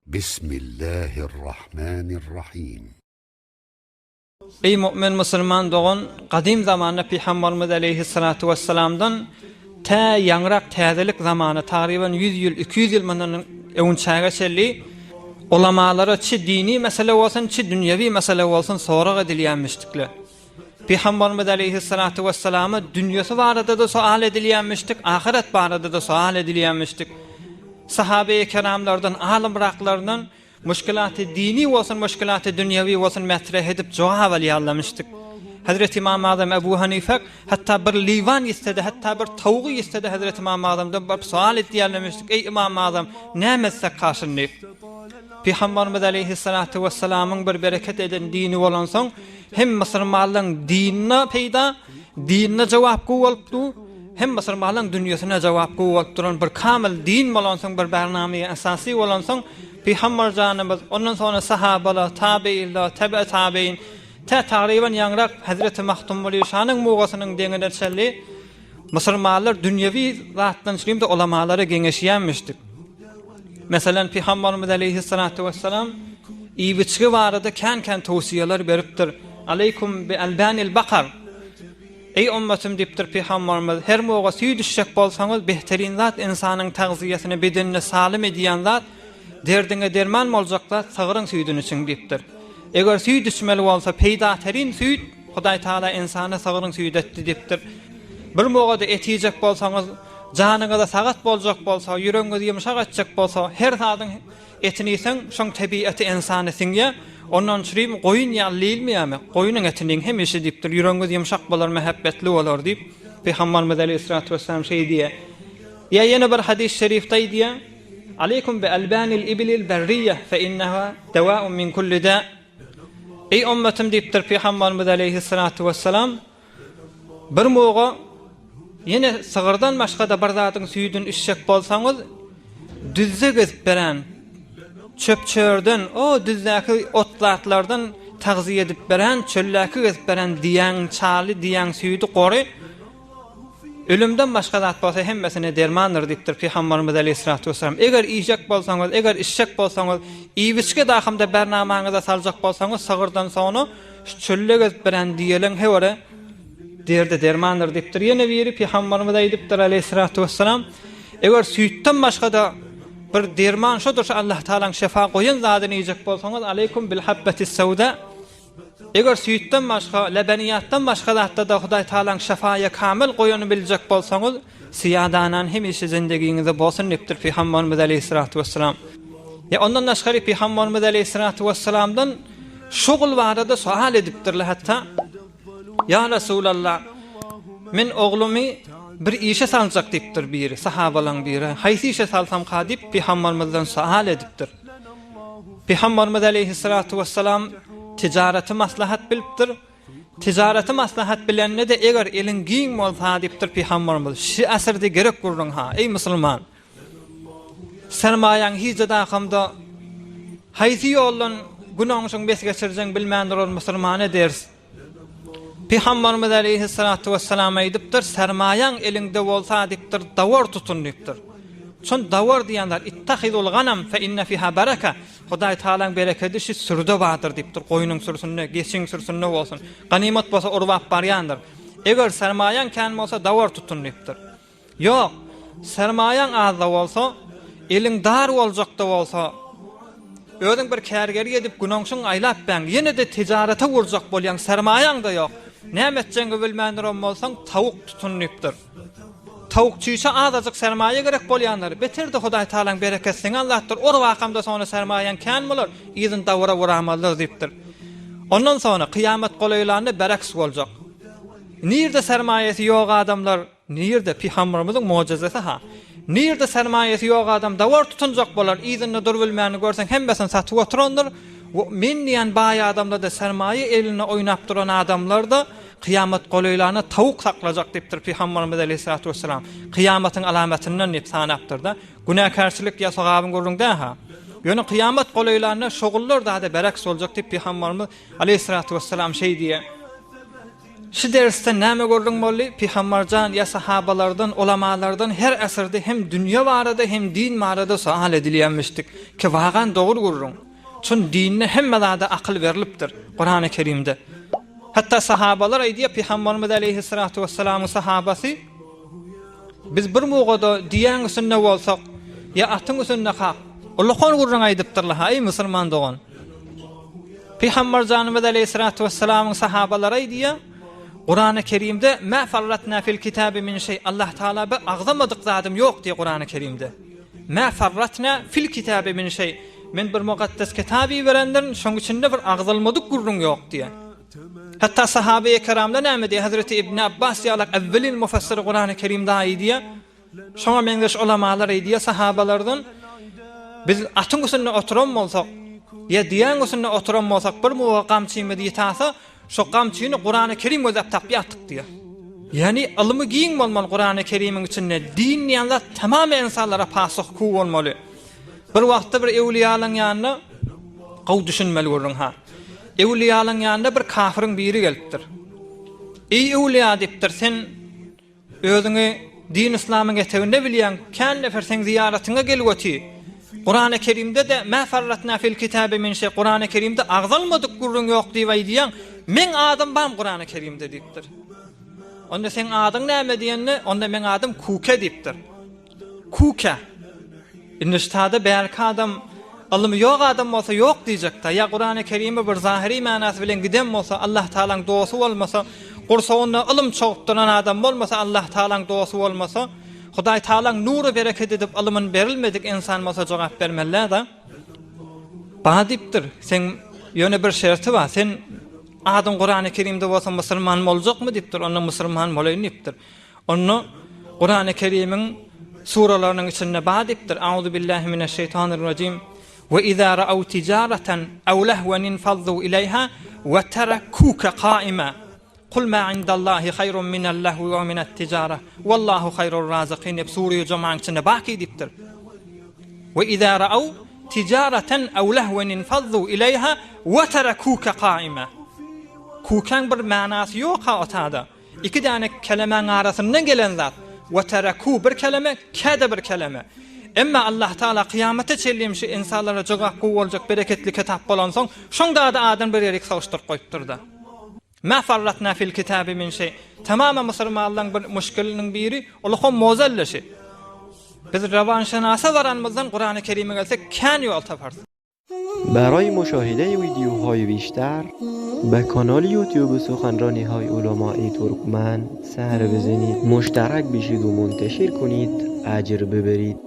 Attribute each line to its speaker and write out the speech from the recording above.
Speaker 1: Bismillahirrahmanirrahim.
Speaker 2: Eý mu'min musulman dogan, gadym zamanda Pygamberimiz aleýhissalatu wessalamdan tä ýaňyrak täzelik zamana, tagryban ýüz ýyl, 200 ýyl mundan öňçäge çenli ulamalara çi dini mesele bolsun, çi dünýewi mesele bolsun sorag edilýänmişdikler. Pygamberimiz aleýhissalatu wessalama dünýesi barada-da soal edilýänmişdik, ahyret barada-da soal edilýänmişdik. Sahabeýi keramlardan, alymraklardan muşkilaty dini bolsun, muşkilaty dünýewi bolsun metreh edip jogap alýarlarmyşdyk. Hezreti Ymam Azam Ebu Hanife hatda bir liwan ýitse-de, hatda bir towugy ýitse-de Hezreti Ymam Azamdan baryp soal edýärlermişdik, Eý Ymam Azam, näme etsek kaşyn diýip. Pygamberimiz aleýhissalatu wessalamyň bir bereket eden dini bolansoň, Hem musulmanlaryň dinine peýda, dinine jogap gowy bolup dur, hem musulmanlaryň dünýesine jogap gowy bolup duran bir kamyl din bolansoň, bir barnamy esasy bolansoň, Pygamber janymyz, ondan soňra sahabalar, tabeýinler, tebe tabeýin, tä tagryban ýaňrak Hezreti Magtymguly şanyň mugasynyň deňine çenli musulmanlar dünýewi zatdan çürim-de ulamalara geňeşýänmişdik. Meselem, Pygamberimiz aleýhissalatu wessalam iýip-içgi barada kän-kän towsiýeler beripdir. Aleýkum bi albanil bakar. Eý ummatym diýipdir Pygamberimiz, her muga süýt içjek bolsaňyz, behterin zat ynsanyň tagzyýasyny, bedenini salym edýän zat, derdiňe derman boljak zat sygryň süýdüni içiň diýipdir. Eger süýt içmeli bolsa, peýdaterin süýt, Hudaý Tagala ynsana sygryň süýdi etdi diýipdir. Bir muga-da et iýjek bolsaňyz, Janyňyza sagat boljak bolsa, ýüregiňizi ýumşak etjek bolsa, her zadyň etini iýseň, şoň tebiaty ynsana siňýär. Ondan çürim goýun ýaly diýilmeýärmi? Goýnuň etini iýiň hemişe diýipdir, ýüregiňiz ýumşak bolar, mähebbetli bolar diýip, Pygamberimiz aleýhissalatu wessalam şeý diýýär. Ýa ýene bir hadys şerifde aýdýar, Aleýkum bi albanil ibilil berriýe fe inneha dewaun min kulli da. Eý ummatym diýipdir Pygamberimiz aleýhissalatu wessalam, Bir muga ýene sygyrdan başga-da bir zadyň süýdüni içjek bolsaňyz, düzde gezip beren, çöp-çörden, o düzdäki ot-zatlardan tagzyýe edip beren, çöldäki gezip beren diýäň çaly, diýäň süýdi gory, ölümden başga zat bolsa hemmesine dermandyr diýipdir Pygamberimiz aleýhissalatu wessalam. Eger iýjek bolsaňyz, eger içjek bolsaňyz, iýip-içgi dahymda bernamaňyza saljak bolsaňyz, sygyrdan soňra Şu çölde gezip biren diýeleň hewere derde dermandyr diýipdir. Ýene biri Pygamberimiz aýdypdyr aleýhissalatu wessalam, Eger süýtden başga-da bir derman şodur şu Allah Tagalaň şefa goýan zadyny iýjek bolsaňyz, aleýkum bil habbetis sewda. Eger süýtden başga, lebeniýatdan başga zatda-da Hudaý Tagalaň şefaýa kamil goýanyny biljek bolsaňyz, Syýadanan hemişe zendegiňizde bolsun diýipdir Pygamberimiz aleýhissalatu wessalam. Ýa ondan daşgary Pygamberimiz aleýhissalatu wessalamdan şugul barada soal edipdirler hatda, Ýa Resulallah, men oglumy bir işe saljak diýipdir biri, sahabalaryň biri. Haýsy işe salsamka diýip Pygamberimizden soal edipdir. Pygamberimiz aleýhissalatu wessalam tijaraty maslahat bilipdir. Tijaraty maslahat bilende-de eger eliň giň bolsa diýipdir Pygamberimiz. Şi asyrda gerek gürrüň ha, eý musulman. Sermaýaň hiç dakamda haýsy ýoldan gün oňşuň bes geçirjeň bilmän duran musulmana ders. Pygamberimiz aleýhissalatu wessalam aýdypdyr, sermaýaň eliňde bolsa diýipdir, dawar tutun diýipdir. Şon dawar diýen zat, ittahizul ganam fe inne fiha baraka. Hudaý Tagalaň berekedi şi sürüde bardyr diýipdir, goýnuň sürüsinde, geçiň sürüsinde bolsun. Ganymat bolsa urbap barýandyr. Eger sermaýaň kän bolsa dawar tutun diýipdir. Ýok, sermaýaň az-da bolsa, eliň dar boljak-da bolsa, özüň bir kärgeri edip günoňşuň aýlap bäň, ýene-de tijarata urjak bolýaň, sermaýaň-da ýok. Näme etjegiňi bilmän duran bolsaň, tawuk tutun diýipdir. Tawuk çüýşe azajyk sermaýa gerek bolýandyr. Beter-de Hudaý Tagalaň bereketi siňen zatdyr. Or wakamda soňra sermaýaň kän bolar, yzyny dawara uramazlar diýipdir. Ondan soňra kyýamat golaýlanda bereks boljak. Nirde sermaýasy ýok adamlar, nirde, Pygamberimiziň mojezesi-ha. Nirde sermaýasy ýok adam dawar tutunjak bolar, yzynda durubilmänini görseň hemmesini satyp oturandyr. Men diýen baý adamlarda sermaýa elinde oýnap duran adamlarda Kyýamat golaýlanda tawuk saklajak diýipdir Pygamberimiz aleýhissalatu wessalam. Kyýamatyň alamatyndan diýip sanapdyr-da. Günäkärçilik ýa sogabyň gürrüň däl-ha. Ýöne kyýamat golaýlanda şogullar zada bereks boljak diýip Pygamberimiz aleýhissalatu wessalam şeý diýýär. Şu dersde näme gürrüň boldy? Pygamberjan ýa sahabalardan, ulamalardan her asyrda hem dünýe barada hem din barada soal edilýänmişdik. Ki wagan dogry gürrüň. Çün dinde hemme zada akyl berlipdir, Kurany Kerimde. Hatda sahabalar aýdýar, Pygamberimiz aleýhissalatu wessalamyň sahabasy, Biz bir mugada düýäň üstünde bolsak, ýa atyň üstünde kak, ullakan gürrüň aýdypdyrlar-ha, eý musulman dogan. Pygamber janymyz aleýhissalatu wessalamyň sahabalary aýdýar, Kurany Kerimde Mä farratna fil kitabi min şeý, Allah Taala bir agzamadyk zadym ýok diýýär Kurany Kerimde. Mä farratna fil kitabi min şeý, men bir mukaddes kitap iberendirin, şoň içinde bir agzalmadyk gürrüň ýok diýýär. Hatda sahabeýi keramda näme diýýär, Hezreti Ibni Abbas ýalak evvelin mufassiri Kurany Kerim daýy diýýär. Şoňa meňzeş ulamalar aýdýar sahabalardan, Biz atyň üstünde oturan bolsak, ýa düýäň üstünde oturan bolsak, bir muga gamçymyz ýitasa, şo gamçyny Kurany Kerim gözläp tapýardyk diýýär. Ýagny ylmy giň bolmaly Kurany Kerimiň içinde, din diýen zat tamam ynsanlara pasuh kuw bolmaly. Bir wagtda bir öwliýalaň ýanyna, gowy düşünmeli gürrüň ha. Öwliýalaň ýanyna bir kafyryň biri gelipdir. Eý öwliýa diýipdir, sen Özüňi din-yslamyň eteginde bilýäň, kän nefer seň zyýaratyňa gelip oty. Kurany Kerimde-de Mä farratna fil kitabi min şeý, Kurany Kerimde agzalmadyk gürrüň ýok diýip aýdýaň, meň adym barmy Kurany Kerimde diýipdir. Onda seň adyň näme diýende, onda meň adym Kuke diýipdir. Kuke. Indi ştada bärki adam ylymy ýok adam bolsa ýok diýjekda. Ýa Kurany Kerimi bir zahyry manasy bilen giden bolsa, Allah Tagalaň dosty bolmasa, gursagynda ylym çogup duran adam bolmasa, Allah Tagalaň dosty bolmasa, Hudaý Tagalaň nury bereket edip ylymyny berilmedik ynsan bolsa jogap bermelidä. Ba diýipdir. Seň ýöne bir şerti bar. Sen adyň Kurany Kerimde bolsa musulman boljakmy diýipdir. Onda musulman bolaýyn diýipdir. Onda Kurany Kerimiň suralarynyň içinde bar diýipdir, Auzubillahi mineşşeýtanirrajim, We iza ra'aw tijaratan aw lahwan infaddu ileýha we tarakuka kaima. Kul ma indallahi haýrun minel lahwi we minet tijara, wallahu haýrur razykin diýip sure-i Jumanyň içinde baki diýipdir. We iza ra'aw tijaratan aw lahwan infaddu ileýha we tarakuka kaima. Kukaň bir manasy ýok ha otada. Iki däne kelemäň arasyndan gelen zat, we tereku bir keleme, ke-de bir keleme. Emma Allah Tagala kyýamata çenli şu ynsanlara jogap gowy boljak bereketli kitap bolansoň, şoň dady adyny bir ýerik sogyşdyryp goýupdyr-da. Ma farratna fil kitabi min şeý. Tamamy musulmanlaryň bir muşkiliniň biri, ol hom mozelle şi. Biz rowanşynasa baranymyzdan Kurany Kerime gelsek kän ýol taparys.
Speaker 3: برای مشاهده ویدیوهای بیشتر به کانال یوتیوب سخنرانی های علمای ترکمن سر بزنید مشترک بشید و منتشر کنید اجر ببرید.